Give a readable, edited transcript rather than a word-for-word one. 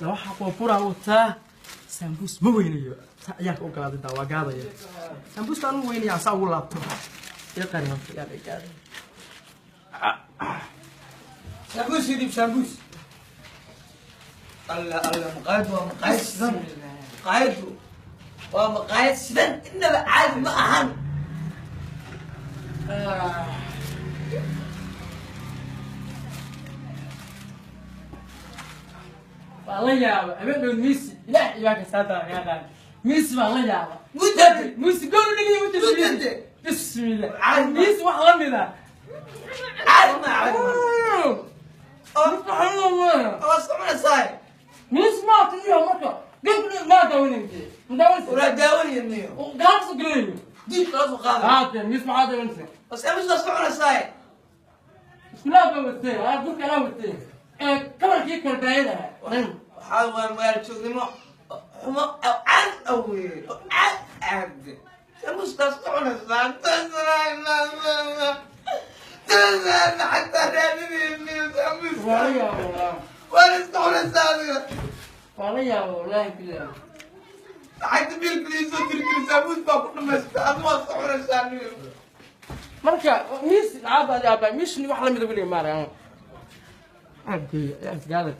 Laba xaqoo furaa wataa. Sambuus ma weynayo. Saa ciyaalka u galaadintaa waa gaadaya. Sambuuska anu weynaya saa ugu laabto. Ila qari horta yaa la gaaday. Sambuus idib sambuus. Alla alla, maqaayadu waa maqaayad sidan. Maqaayadu waa maqaayad sidan, inaba caadi ma ahan. Waa la yaaba habeen dhow Messi, ilaah ibaa ka saata yaa qaan. Messi baa la yaaba. Mudade. Messi gool u dhigay mudade. Mudade. Bismillah. Caadi ma- Messi wax la mid ah. Caadi ma caadi ma. Messi waa soconaysaa. ma tiyo marka gool ma daawanayse, ma daawanayse. Walaa daawanaya niyo. Gaal soo gelinayo. Diib kala soo qaaday. Haate Messi maxaa daawanaysa? Sambuus waa soconaysaa. Bismillah baa watay, aa gurka anaa watay ee kabarkii kalbaayada. Waxaa waa magaalo joognimo xumo oo caadi ah wey, oo caadi caadi. Sambuuskaas soconaysaa. Xataa raadinayniyo sambuuska. Waa la yaaba wallaahi. Waana soconaysaa adiga. Waa la yaaba wallaahi billahi. Lacagta biilka soo dirtiri sambuus baa ku dhamaystay, adiga waa soconaysaa niyo. Marka Messi lacag baa yaaba, Messi wax la mid ah weliga maarag. Abdi, gaadad.